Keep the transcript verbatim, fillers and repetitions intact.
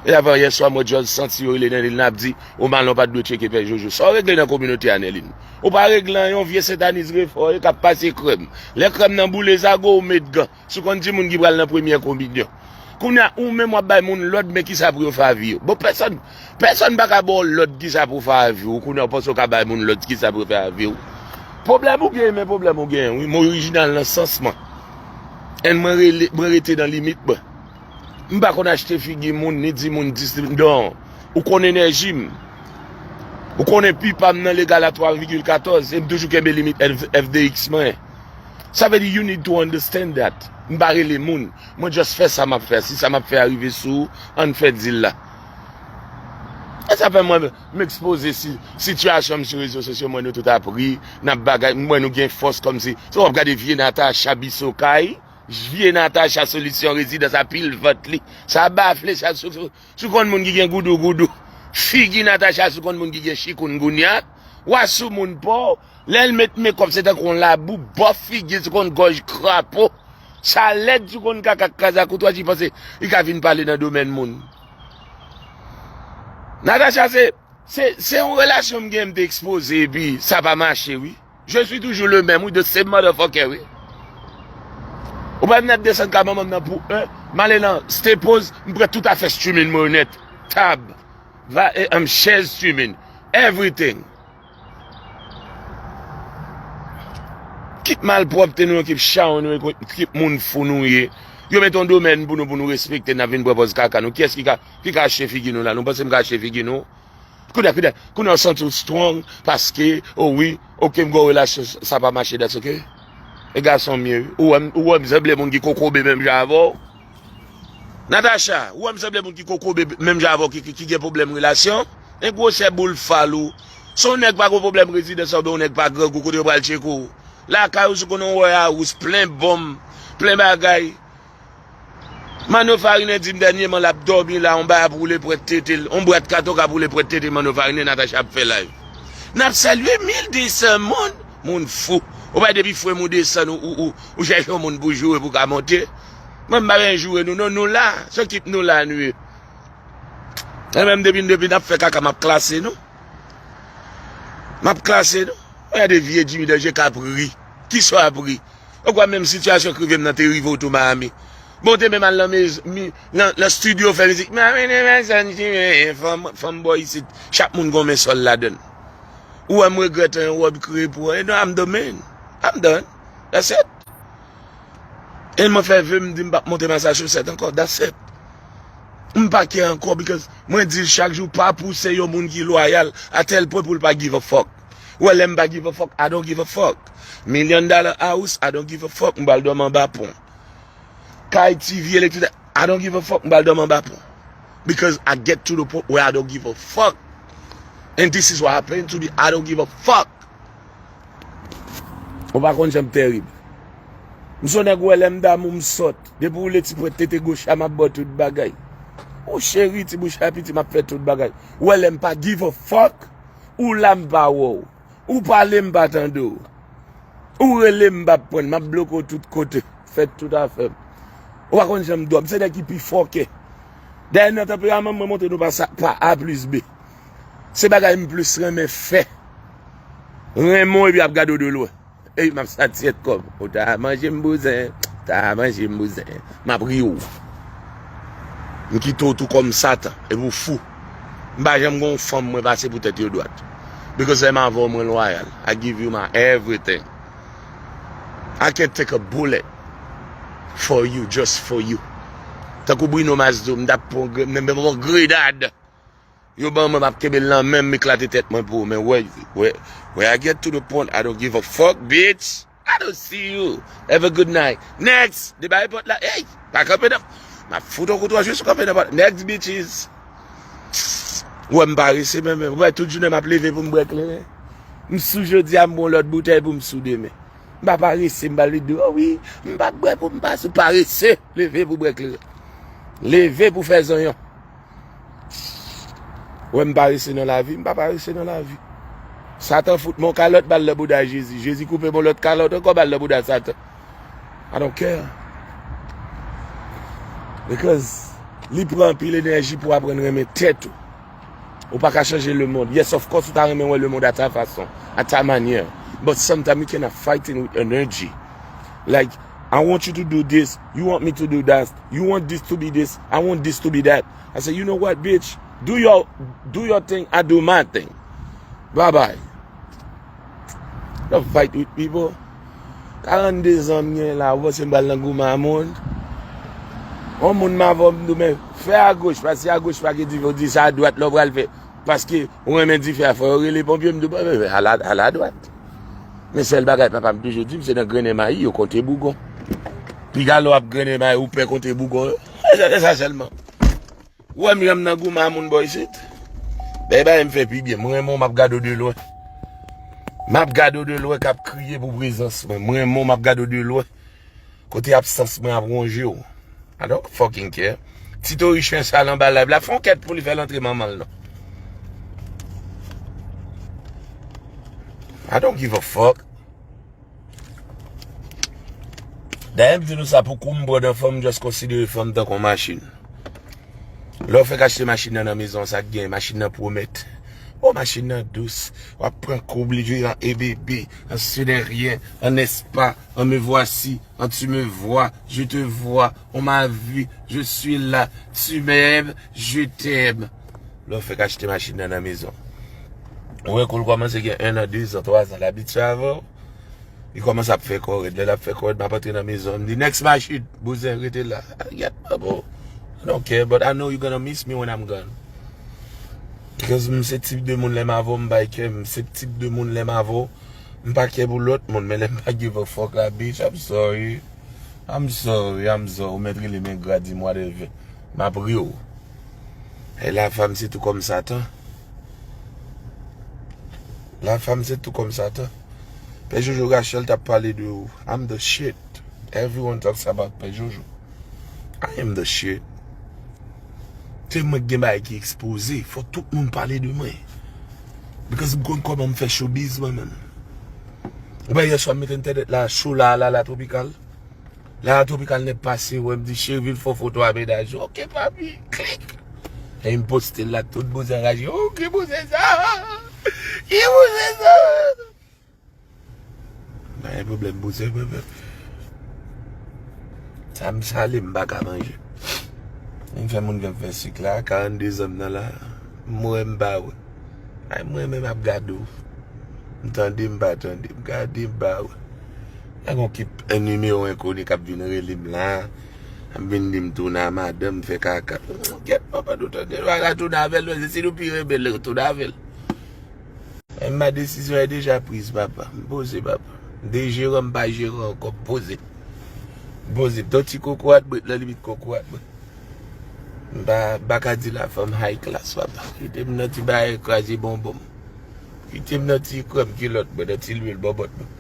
E avan yè swa, m wè George Santi yo rele Nèlin, l ap di, Omalon pa t dwe tcheke Pè Jojo. Sa w regle nan kominote a, Nèlin? Ou pa regle anyen, yon vye sentanis refò ye k ap pase krèm. Lè krèm nan boule, zago w met gan. Si w konn timoun ki pral nan premyè kominyon. Kounye a, ou menm w ap bay moun lòd, men kisa pou yo fè a vi yo. Bon, pèsonn, pèsonn pa ka ba w lòd kisa pou fè a vi w. Kounye a, w panse w ka bay moun lòd kisa pou yo fè a vi w. Pwoblèm ou genyen, men pwoblèm ou genyen, wi. M orijinal nan sans mwen. And mwen rele, mwen rete nan limit mwen. M pa konn achte figi moun, ni di moun dis, non. Ou konn enèji m. Ou konnen pi pa m nan legal a twa vigil katòz, e m toujou kenbe limit F D X mwen. Sa vle di, you need to understand that. M pa rele moun. Mwen just fè sa m ap fè. Si sa m ap fè a rive sou ou, ann fè deal la. E sa fè mwen, m ekspoze si, sitiyasyon m sou rezo sosyo, mwen nou tout ap ri, n ap bagay, mwen nou gen fòs kòmsi. So w ap gade vye Natacha Bisokay, vye Natacha Solisyon Rezidans a pil vant li. Sa bafle, sa sou, sou, sou konn moun ki gen goudou goudou. Figi Natacha sou konn moun ki gen chikoungunya. W a sou moun pa w. Lè l met mekòp, se tankou yon labou, bò figi, sou konn gòj krapo. Sa lèd, sou konn kaka k kraze ak ou, twa ti panse li ka vin pale nan domèn moun. Natacha, se, se, se yon relasyon m gen, m te ekspoze, epi sa pa mache, wi. Je suis toujours le même, wi, the same motherfucker, wi. Ou pa vin ap desann ka manman m nan pou en, m ale nan Stay Pose, m pran tout afè streaming mwen yo nèt. Tab, va, e, em, chèz streaming, everything. Kit malpwòpte nou yo, kit chawony nou yo, kit moun fou nou ye. Yo mete yon domèn pou nou, pou nou respekte, n ap vin pran pòz kaka nou. Kiyès ki ka, ki ka achte figi nou la? Nou panse m ka achte figi nou? Kounye a, kounye a, kounye a w santi w strong paske, oh wi, oke, m gen yon relasyon, sa pa mache, that's ok. E gason m ye, wi. Ou wè m, ou wè m sanble moun ki kokobe menm jan avè w. Natacha, ou wè m sanble moun ki kokobe menm jan avè w, ki, ki, ki gen pwoblèm relasyon? E gwosè boul fal ou. Si yon nèg pa gen pwoblèm rezidans oubyen yon nèg pa grangou, kote yo pral tcheke w? Lakay ou, sou konn yon warehouse, plen bonm, plen bagay. Manno Farinen di m dènyèman l ap dòmi la, yon bagay ap woule pwent tete l, yon bwat katon k ap woule pwent tete Manno Farinen, Natacha ap fè live. N ap salye mil de san moun, moun fou. Ou pa depi frè m ou desann, ou, ou, ou, ou chèche yon moun pou joure, pou ka monte. Mwen, m pa bezwen joure nou, non, nou la, se kit nou la nou ye. E menm depi, depi n ap fè kaka, m ap klase nou. M ap klase nou. Gade vye Jimmy Danger k ap ri. Kisa w ap ri? Ou kwè menm sitiyasyon k rive m nan te rive w tou Miami? Bon, w te menm al nan mez-, mi-, nan, nan studio fè mizik. Miami never sunshine, fanm, fanm bò isit. Chak moun gon men sòl ladann. Ou wè m regrèt yon wòb kreye pou ou. No, I'm the man. I'm done. That's it. E mwen fè ve m di m p ap monte Massachusetts ankò. That's it. M pa kè ankò because mwen di l chak jou pa pouse yon moun ki lwayal a tèl pwen pou l pa give a fuck. Ou wè lè m pa give a fuck, I don't give a fuck. Million dollar house, I don't give a fuck. M pral dòmi anba pon. Kay, T V, elektrisite, I don't give a fuck. M pral dòmi anba pon. Because I get to the point where I don't give a fuck. And this is what happened to me. I don't give a fuck. Ou pa konn jan m tèrib. M se yon nèg ou wè lè m damou m sòt. Depi w woule ti pwent tete goch la, m ap ba w tout bagay. Ou cheri, ti bouch la piti, m ap fè tout bagay. Ou wè lè m pa give a fuck, ou la m pa wè w. Ou pale m pa tande w. Ou rele m pa prann, m ap bloke w tout kote. Fè tout afè m. Ou pa konn jan m dwòb. Se nèg ki pi fòkè. Dayè nan tanperaman m, mwen montre nou pa sa, pa A plis B. Se bagay m plis renmen fè. Renmen w epi ap gade w de lwen. Ey, m ap satisfè kò m. Ou ta manje m bouzen, ta manje m bouzen. M ap ri w. M kite w tou kòm Satan, epi w fou. M pa janm gen yon fanm mwen pase pou tèt yo dwat. Because lè m avè w, mwen lwayal. I give you my everything. I can take a bullet for you, just for you. Tankou Bruno Mars di w, m t ap pran gre-, m t ap pran grenad. Yo ban mwen, m ap kenbe l nan men m, m eklate tèt mwen pou ou. Men wè, wè, wè, I get to the point, I don't give a fuck, bitch. I don't see you. Have a good night. Next. Debare pòt la. Ey, pa kanpe nan. M ap fout yon kout wòch sou kanpe nan pòt. Next, bitches. Ou wè m parese menm, menm. Ou wè tout jounen m ap leve pou m bwè kleren. M sou jodi a, m bon lòt boutèy pou m sou demen. M pa parese, m pa vle di, oh wi, m pa bwè pou m pa sou parese. Leve pou bwè kleren. Leve pou fè zonyon. Ou wè m parese nan lavi, m pa parese nan lavi. Satan fout m yon kalòt, ba l nan bouda Jezi. Jezi koupe m yon lòt kalòt ankò, ba l nan bouda Satan. I don't care. Because Li pran anpil enèji pou aprann renmen tèt ou. Ou pa ka chanje lemonn. Yes, of course, ou ta renmen wè lemonn a ta fason, a ta manyè. But sometimes you cannot fighting with energy. Like, I want you to do this, you want me to do that, you want this to be this, I want this to be that. I say, you know what, bitch? Do your do your thing, I do my thing. Bye bye. Don't fight with people. Karannde zan m gen la, ou panse m pral nan goumen a moun? Yon moun m avè w, m di w, men fè agoch, paske agoch pa gen dife, ou di se adwat la w pral fè. Paske ou renmen dife a, fò yo rele ponpye, m di w, bon, men al a, al adwat. Men sèl bagay papa m toujou di m, se nan grennen mayi yo konte bougon. Piga lè w ap grennen mayi, ou pè konte bougon yo. E sa, e sa sèlman. Ou wè m janm nan goumen a moun bò isit? Bèy bagay m fè pi byen. M renmen w, m ap gade w de lwen. M ap gade w de lwen k ap kriye pou prezans mwen. M renmen w, m ap gade w de lwen. Kote absans mwen ap wonje w. I don't fucking care. Tito Richen sal anba live la, fè yon kèt pou li fè l antre manman l non. I don't give a fuck. Dayè m di nou sa pou kou m pran nan fanm, just konsidere fanm tankou yon machin. Lè w fèk achte machin nan nan mezon, sa k gen, machin nan pwomèt. O, machin nan dous. W ap pran kou, li vire an e bebe, an ce n'est rien, an n'est-ce pas, an me voici, an tu me vois, je te vois, on m'a vu, je suis là, tu m'aimes, je t'aime. Lè w fèk achte machin nan nan mezon. Ou wè kou l kòmanse gen en an, de zan, twa zan, l abitye avè w. Li kòmanse ap fè kò rèd. Lè l ap fè kò rèd, m ap antre nan mezon. M di, next machine, bouzen, rete la. I get my bro. I don't care, but I know you gonna miss me when I'm gone. Because m se tip de moun lè m avè w, m bay kè. M se tip de moun lè m avè w, m pa kè pou lòt moun. Men lè m pa give a fuck la, bitch, I'm sorry. I'm sorry, I'm sorry. Ou mèt rele m engra, di m whatever. M ap ri w. E la femme, c'est tout comme Satan. La femme, c'est tout comme Satan. Pè Jojo, Rachel t ap pale de ou. I'm the shit. Everyone talks about Pè Jojo. I am the shit. Se mwen ki gen bagay ki ekspoze. Fò tout moun pale de mwen. Because m konn kòman m fè showbiz mwen menm. Ou wè yè swa m mete entènèt la cho la, la, la Tropikal. La Tropikal nèk pase wè m di, cheri, vin fè foto a mennaj ou. Ok, papi, klik. E m poste l la, tout bouzen raje. Ok, bouzen sa. Ki bouzen sa? Pa gen pwoblèm, bouzen, bouzen. Sa m sale, m pa ka manje. M fè moun vin fè sik la, karannde zan m nan la. M wè m pa wè. Ay, mwen menm ap gade w. M tande, m pa tande. M gade, m pa wè. Gen yon kip, yon nimewo enkoni k ap vin rele m la. Ap vin di m tounen a madanm, fè kaka. Kèt, papa, nou tande. Nou pa ka tounen avè l, men se si nou pi renmen l, tounen avè l. Men ma desizyon est déjà prise, papa. M poze, papa. M dejeran, m pa jeran ankò, m poze. M poze. M t yon ti kokorat brèt, nan limit kokorat brèt. M pa, m pa ka di la fanm high class, papa. Kite m nan ti bagay kraze bonbon m. Kite m nan ti krèm kilòt mwen, nan ti lwil bòbòt mwen.